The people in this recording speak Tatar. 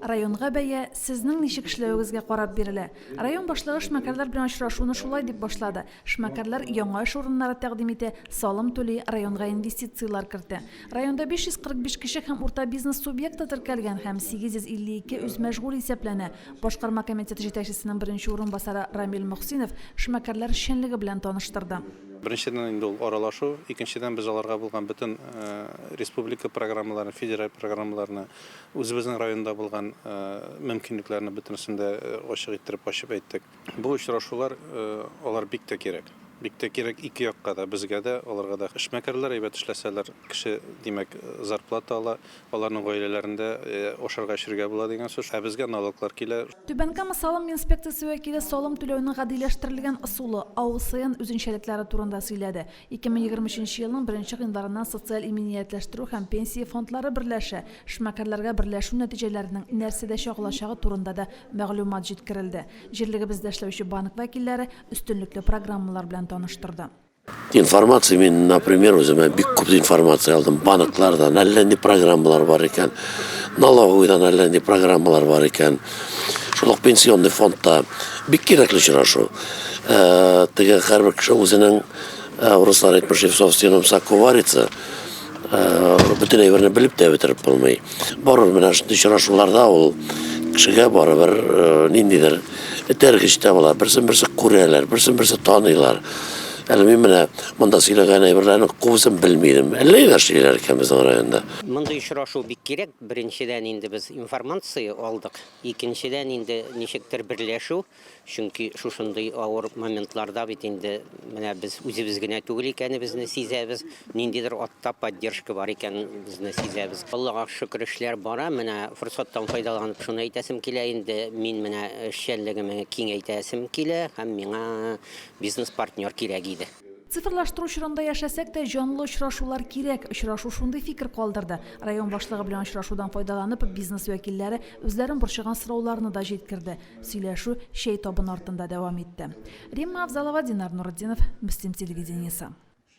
Районга бәя сезнең ничек эшләвегезгә карап бирелә. Район башлыгы эшмәкәрләр белән очрашуны шулай дип башлады. Эшмәкәрләр яңа эш урыннары тәкъдим итә, салым түли, районга инвестицияләр кертә. Районда 545 кече һәм урта бизнес субъекты теркәлгән һәм 852 үзмәшгуль исәпләнә. Башкарма комитет җитәкчесенең беренче урынбасары Рамил Мөхсинов эшмәкәрләр эшчәнлеге белән таныштырды. Беренчедән инде ул аралашу, икенчедән без аларга булган бөтен республика программаларын, федераль программаларны, Үзебезнең районда булган мөмкинлекләрне бөтенесен дә ачык иттереп ачып әйттек. Бу очрашулар алар бик тә кирәк. Бик тә кирәк ике якка да, безгә дә, аларга да. Эшмәкәрләр әйбәт эшләсәләр, кеше, димәк, зарплата ала, аларның гаиләләрендә ашарга-эчәргә була дигән сүз. Ә безгә налоглар килә. Түбән Кама салым инспекциясе вәкиле салым түләүнең гадиләштерелгән ысулы, АУСН үзенчәлекләре турында сөйләде. 2023 нче елның беренче гыйнварыннан социаль иминиятләштерү һәм пенсия фондлары берләшә. Эшмәкәрләргә берләшү нәтиҗәләренең нәрсәдә чагылачагы турында да мәгълүмат җиткерелде. Җирлегебездә эшләүче банк вәкилләре өстенлекле программалар белән таныштырды. Информация мин, например, үземә бик күп информация алдым. Банклардан әллә нинди программалар бар икән, налоговыйдан әллә нинди программалар бар икән. Шул ук пенсионный фондта бик кирәкле очрашу. Э, теге һәрбер кеше үзенең э, урыслар әйтмешли в собственном соку варится. Э, бөтен әйберне белеп тә бетереп булмый. Барыбер менә шундый очрашуларда ул кешегә барыбер ниндидер этәргеч тә була. Берсен берсе күрәләр, берсен берсе таныйлар. Әле мин менә монда сөйләгән әйберләрнең күбесен белми идем. Әллә ниләр сөйлиләр икән безнең районда. Мондый очрашу бик кирәк. Беренчедән инде без информация алдык. Икенчедән инде ничектер берләшү. Чөнки шушындый авыр моментларда бит инде менә без үзебез генә түгел икәнебезне сизәбез, ниндидер атта поддержка бар икәнебезне сизәбез. Аллага шөкер, эшләр бара. Менә форсаттан файдаланып шуны әйтәсем килә инде, мин менә эшчәнлегемне киңәйтәсем килә һәм миңа бизнес-партнер кирәк иде. Цифрлаштыру чорында яшәсәк тә, җанлы очрашулар кирәк. Очрашу шундый фикер калдырды. Район башлыгы белән очрашудан файдаланып, бизнес вәкилләре үзләрен борчыган сорауларны да җиткерде. Сөйләшү чәй табыны артында дәвам итте. Римма Авзалова, Динар Нуретдинов, Мөслим телевидениесе.